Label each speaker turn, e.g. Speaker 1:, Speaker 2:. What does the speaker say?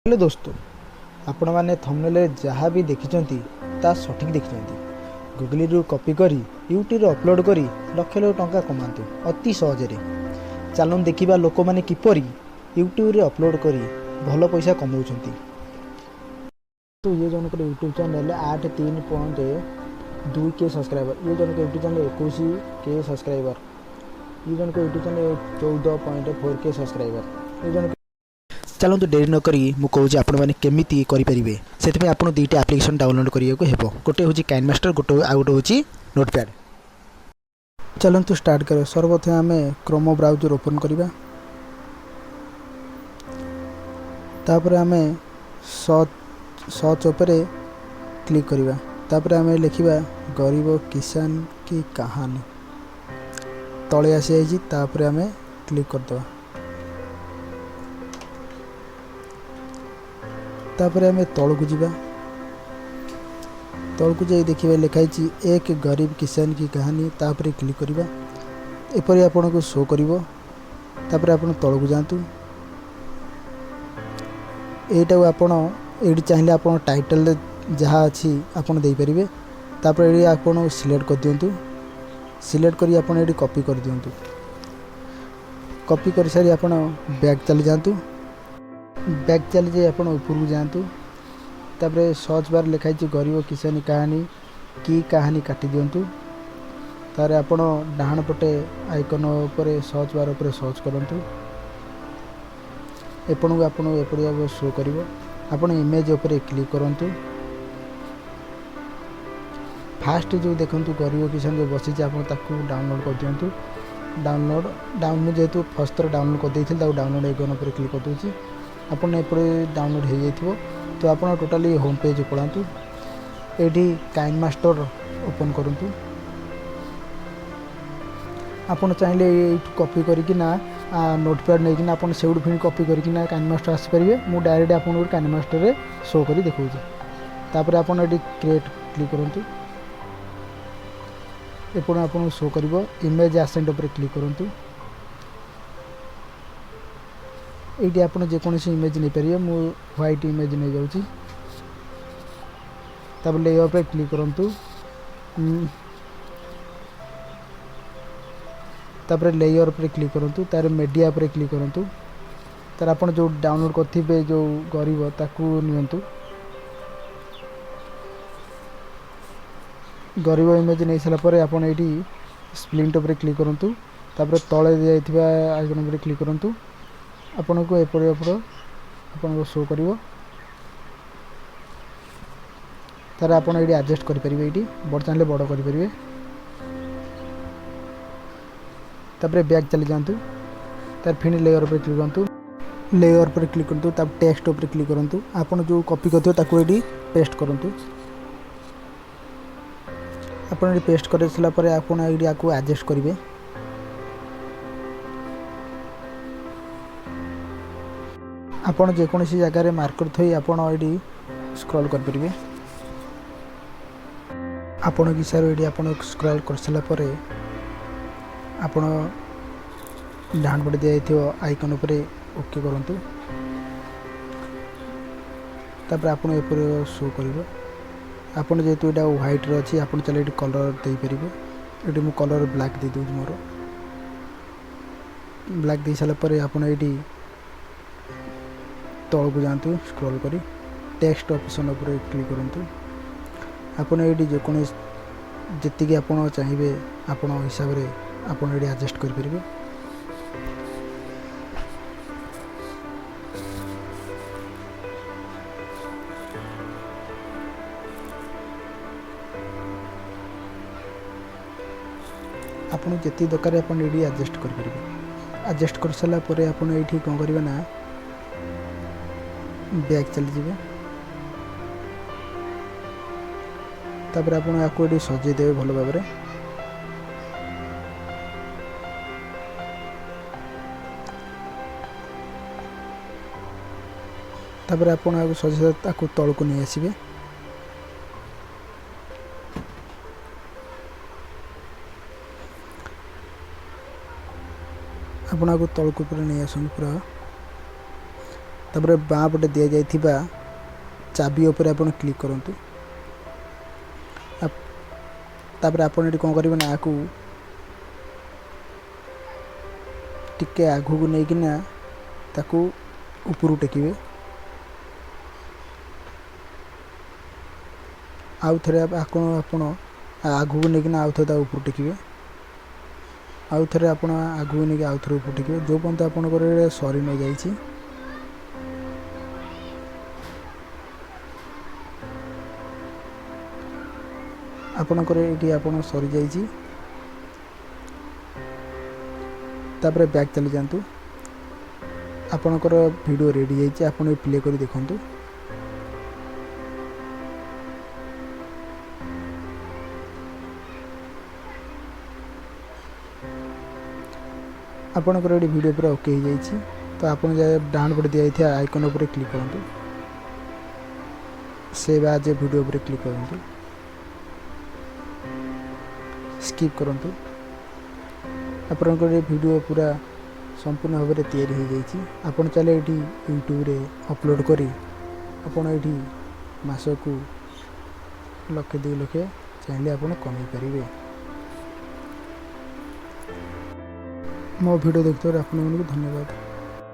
Speaker 1: Hello ଦୋସ୍ତ, ଆପଣମାନେ ଥମ୍ବନେଲରେ ଯାହା ବି ଦେଖିଛନ୍ତି ତାହା ସଠିକ୍ ଦେଖିଛନ୍ତି। ଗୁଗଲରୁ କପି କରି ୟୁଟ୍ୟୁବରେ ଅପଲୋଡ଼ କରି ଲକ୍ଷ ଲକ୍ଷ ଟଙ୍କା କମାନ୍ତୁ ଅତି ସହଜରେ। ଚାଲନ୍ତୁ ଦେଖିବା ଲୋକମାନେ କିପରି ୟୁଟ୍ୟୁବରେ ଅପଲୋଡ଼ କରି ଭଲ ପଇସା କମାଉଛନ୍ତି। ତ ଇଏ ଜଣଙ୍କର ୟୁଟ୍ୟୁବ୍ ଚ୍ୟାନେଲ୍ 83.2 କେ ସବସ୍କ୍ରାଇବର, ଇଏ ଜଣଙ୍କ ୟୁଟ୍ୟୁବ୍ ଚ୍ୟାନେଲ୍ 21 କେ ସବସ୍କ୍ରାଇବର, ଇଏ ଜଣଙ୍କ ୟୁଟ୍ୟୁବ୍ ଚ୍ୟାନେଲ୍ 14.4 କେ ସବସ୍କ୍ରାଇବର, ଇଏ ଜଣଙ୍କ। ଚାଲନ୍ତୁ ଡେରି ନକରି ମୁଁ କହୁଛି ଆପଣମାନେ କେମିତି କରିପାରିବେ। ସେଥିପାଇଁ ଆପଣ ଦୁଇଟା ଆପ୍ଲିକେସନ୍ ଡାଉନଲୋଡ଼୍ କରିବାକୁ ହେବ। ଗୋଟେ ହେଉଛି କାଇନ୍ ମାଷ୍ଟର, ଆଉ ଗୋଟେ ହେଉଛି ନୋଟପ୍ୟାଡ଼୍। ଚାଲନ୍ତୁ ଷ୍ଟାର୍ଟ କରିବା। ସର୍ବପ୍ରଥମେ ଆମେ କ୍ରୋମ ବ୍ରାଉଜର ଓପନ୍ କରିବା। ତାପରେ ଆମେ ସର୍ଚ୍ଚ ଉପରେ କ୍ଲିକ୍ କରିବା। ତାପରେ ଆମେ ଲେଖିବା ଗରିବ କିଷାନ କି କାହାନୀ। ତଳେ ଆସିଯାଇଛି। ତାପରେ ଆମେ କ୍ଲିକ୍ କରିଦେବା। ତାପରେ ଆମେ ତଳକୁ ଯିବା। ତଳକୁ ଯାଇ ଦେଖିବା ଲେଖା ହେଇଛି ଏକ ଗରିବ କିଷାନ କି କାହାନୀ। ତାପରେ କ୍ଲିକ୍ କରିବା। ଏପରି ଆପଣଙ୍କୁ ଶୋ କରିବ। ତାପରେ ଆପଣ ତଳକୁ ଯାଆନ୍ତୁ। ଏଇଟାକୁ ଆପଣ ଏଇଠି ଚାହିଁଲେ ଆପଣ ଟାଇଟେଲରେ ଯାହା ଅଛି ଆପଣ ଦେଇପାରିବେ। ତାପରେ ଏଇଠି ଆପଣ ସିଲେକ୍ଟ କରିଦିଅନ୍ତୁ। ସିଲେକ୍ଟ କରି ଆପଣ ଏଇଠି କପି କରିଦିଅନ୍ତୁ। କପି କରିସାରି ଆପଣ ବ୍ୟାକ୍ ଚାଲି ଯାଆନ୍ତୁ। ବ୍ୟାକ୍ ଚାଲି ଯାଇ ଆପଣ ଉପରକୁ ଯାଆନ୍ତୁ। ତାପରେ ସର୍ଚ୍ଚ ବାର୍ ଲେଖା ହେଇଛି ଗରିବ କିଷାନୀ କାହାଣୀ, କି କାହାଣୀ କାଟି ଦିଅନ୍ତୁ। ତାପରେ ଆପଣ ଡାହାଣ ପଟେ ଆଇକନ୍ ଉପରେ ସର୍ଚ୍ଚ ବାର୍ ଉପରେ ସର୍ଚ୍ଚ କରନ୍ତୁ। ଆପଣଙ୍କୁ ଏପରି ଭାବେ ଶୋ କରିବ। ଆପଣ ଇମେଜ୍ ଉପରେ କ୍ଲିକ୍ କରନ୍ତୁ। ଫାଷ୍ଟ ଯେଉଁ ଦେଖନ୍ତୁ ଗରିବ କିଷାନ ଯେଉଁ ବସିଛି, ଆପଣ ତାକୁ ଡାଉନଲୋଡ଼୍ କରିଦିଅନ୍ତୁ। ଡାଉନଲୋଡ଼୍ ମୁଁ ଯେହେତୁ ଫାର୍ଷ୍ଟ ଥର ଡାଉନଲୋଡ଼୍ କରିଦେଇଥିଲି, ତାକୁ ଡାଉନଲୋଡ଼୍ ଆଇକନ୍ ଉପରେ କ୍ଲିକ୍ କରିଦେଉଛି। ଆପଣ ଏପରି ଡାଉନଲୋଡ଼୍ ହେଇଯାଇଥିବ। ତ ଆପଣ ଟୋଟାଲି ହୋମ୍ ପେଜ୍ ପଳାନ୍ତୁ। ଏଇଠି କାଇନ୍ ମାଷ୍ଟର ଓପନ୍ କରନ୍ତୁ। ଆପଣ ଚାହିଁଲେ ଏଇଠୁ କପି କରିକିନା ନୋଟପ୍ୟାଡ଼୍ ନେଇକିନା ଆପଣ ସେଇଠୁ ପୁଣି କପି କରିକିନା କାଇନ୍ ମାଷ୍ଟର ଆସିପାରିବେ। ମୁଁ ଡାଇରେକ୍ଟ ଆପଣଙ୍କୁ କାଇନ୍ ମାଷ୍ଟରରେ ଶୋ କରି ଦେଖାଉଛି। ତାପରେ ଆପଣ ଏଠି କ୍ରିଏଟ୍ କ୍ଲିକ୍ କରନ୍ତୁ। ଏପଟ ଆପଣଙ୍କୁ ଶୋ କରିବ। ଇମେଜ୍ ଆସେଣ୍ଟ ଉପରେ କ୍ଲିକ୍ କରନ୍ତୁ। ଏଇଠି ଆପଣ ଯେକୌଣସି ଇମେଜ୍ ନେଇପାରିବେ। ମୁଁ ହ୍ୱାଇଟ୍ ଇମେଜ୍ ନେଇଯାଉଛି। ତାପରେ ଲେୟର୍ ଉପରେ କ୍ଲିକ୍ କରନ୍ତୁ। ତାପରେ ଲେୟର୍ ଉପରେ କ୍ଲିକ୍ କରନ୍ତୁ। ତାପରେ ମିଡ଼ିଆ ଉପରେ କ୍ଲିକ୍ କରନ୍ତୁ। ତାପରେ ଆପଣ ଯେଉଁ ଡାଉନଲୋଡ଼୍ କରିଥିବେ ଯେଉଁ ଗରିବ, ତାକୁ ନିଅନ୍ତୁ। ଗରିବ ଇମେଜ୍ ନେଇସାରିଲା ପରେ ଆପଣ ଏଇଠି ସ୍ପ୍ଲିଣ୍ଟ ଉପରେ କ୍ଲିକ୍ କରନ୍ତୁ। ତାପରେ ତଳେ ଦିଆଯାଇଥିବା ଆଇକନ୍ ଉପରେ କ୍ଲିକ୍ କରନ୍ତୁ। ଆପଣଙ୍କୁ ଏପରି ଆପଣଙ୍କୁ ଶୋ କରିବ। ତାପରେ ଆପଣ ଏଇଠି ଆଡ଼ଜଷ୍ଟ କରିପାରିବେ। ଏଇଠି ବଡ଼ ଚାହିଁଲେ ବଡ଼ କରିପାରିବେ। ତାପରେ ବ୍ୟାକ୍ ଚାଲି ଯାଆନ୍ତୁ। ତାର ଫିଣି ଲେୟର୍ ଉପରେ କ୍ଲିକ୍ କରନ୍ତୁ। ଲେୟର୍ ଉପରେ କ୍ଲିକ୍ କରନ୍ତୁ। ତାପରେ ଟେକ୍ସଟ ଉପରେ କ୍ଲିକ୍ କରନ୍ତୁ। ଆପଣ ଯେଉଁ କପି କରିଥିବେ ତାକୁ ଏଇଠି ପେଷ୍ଟ କରନ୍ତୁ। ଆପଣ ଏଠି ପେଷ୍ଟ କରିସାରିଲା ପରେ ଆପଣ ଏଇଠି ଆକୁ ଆଡ଼ଜଷ୍ଟ କରିବେ। ଆପଣ ଯେକୌଣସି ଜାଗାରେ ମାର୍କର ଥୋଇ ଆପଣ ଏଇଠି ସ୍କ୍ରଲ୍ କରିପାରିବେ। ଆପଣ ହିସାବରେ ଏଇଠି ଆପଣ ସ୍କ୍ରଲ୍ କରିସାରିଲା ପରେ ଆପଣ ଡାହାଣ ପଟେ ଦିଆଯାଇଥିବା ଆଇକନ୍ ଉପରେ ଓକେ କରନ୍ତୁ। ତାପରେ ଆପଣ ଏପରି ଶୋ କରିବ। ଆପଣ ଯେହେତୁ ଏଇଟା ହ୍ୱାଇଟ୍ରେ ଅଛି, ଆପଣ ଚାହିଁଲେ ଏଇଠି କଲର୍ ଦେଇପାରିବେ। ଏଠି ମୁଁ କଲର୍ ବ୍ଲାକ୍ ଦେଇଦେଉଛି ମୋର। ବ୍ଲାକ୍ ଦେଇସାରିଲା ପରେ ଆପଣ ଏଇଠି ତଳକୁ ଯାଆନ୍ତୁ। ସ୍କ୍ରଲ୍ କରି ଟେକ୍ସଟ ଅପସନ୍ ଉପରେ କ୍ଲିକ୍ କରନ୍ତୁ। ଆପଣ ଏଇଠି ଯେକୌଣସି ଯେତିକି ଆପଣ ଚାହିଁବେ ଆପଣ ହିସାବରେ ଆପଣ ଏଇଠି ଆଡ଼ଜଷ୍ଟ କରିପାରିବେ। ଆପଣଙ୍କୁ ଯେତିକି ଦରକାର ଆପଣ ଏଇଠି ଆଡ଼ଜଷ୍ଟ କରିପାରିବେ। ଆଡ଼ଜଷ୍ଟ କରିସାରିଲା ପରେ ଆପଣ ଏଇଠି କ'ଣ କରିବେ ନା ବ୍ୟାକ୍ ଚାଲିଯିବେ। ତାପରେ ଆପଣ ୟାକୁ ଏଠି ସଜେଇ ଦେବେ ଭଲ ଭାବରେ। ତାପରେ ଆପଣ ଆକୁ ସଜେଇ ତାକୁ ତଳକୁ ନେଇ ଆସିବେ। ଆପଣ ଆକୁ ତଳକୁ ପୁରା ନେଇ ଆସନ୍ତୁ ପୁରା। ତାପରେ ବାଁ ପଟେ ଦିଆଯାଇଥିବା ଚାବି ଉପରେ ଆପଣ କ୍ଲିକ୍ କରନ୍ତୁ। ତାପରେ ଆପଣ ଏଠି କ'ଣ କରିବେ ନା, ଆକୁ ଟିକେ ଆଗକୁ ନେଇକିନା ତାକୁ ଉପରକୁ ଟେକିବେ। ଆଉ ଥରେ ଆପଣ ଆଗକୁ ନେଇକିନା ଆଉ ଥରେ ତା ଉପରକୁ ଟେକିବେ। ଆଉ ଥରେ ଆପଣ ଆଗକୁ ନେଇକି ଆଉ ଥରେ ଉପରକୁ ଟେକିବେ, ଯେଉଁ ପର୍ଯ୍ୟନ୍ତ ଆପଣଙ୍କର ସରି ନଯାଇଛି। ଆପଣଙ୍କର ଏଇଠି ଆପଣ ସରିଯାଇଛି। ତାପରେ ବ୍ୟାକ୍ ଚାଲି ଯାଆନ୍ତୁ। ଆପଣଙ୍କର ଭିଡ଼ିଓ ରେଡ଼ି ହେଇଛି, ଆପଣ ପ୍ଲେ କରି ଦେଖନ୍ତୁ। ଆପଣଙ୍କର ଏଠି ଭିଡ଼ିଓ ପୁରା ଓକେ ହେଇଯାଇଛି। ତ ଆପଣ ଯାହା ଡାହାଣ ପଟେ ଦିଆଯାଇଥିବା ଆଇକନ୍ ଉପରେ କ୍ଲିକ୍ କରନ୍ତୁ, ସେଭ୍ ଆଜ୍ ଏ ଭିଡ଼ିଓ ଉପରେ କ୍ଲିକ୍ କରନ୍ତୁ, ସ୍କିପ୍ କରନ୍ତୁ। ଆପଣଙ୍କର ଏ ଭିଡ଼ିଓ ପୁରା ସମ୍ପୂର୍ଣ୍ଣ ଭାବରେ ତିଆରି ହୋଇଯାଇଛି। ଆପଣ ଚାହିଁଲେ ଏଇଠି ୟୁଟ୍ୟୁବରେ ଅପଲୋଡ଼ କରି ଆପଣ ଏଇଠି ମାସକୁ ଲକ୍ଷେ 2 ଲକ୍ଷ ଚାହିଁଲେ ଆପଣ କମେଇ ପାରିବେ। ମୋ ଭିଡ଼ିଓ ଦେଖୁଥିବାରୁ ଆପଣମାନଙ୍କୁ ଧନ୍ୟବାଦ।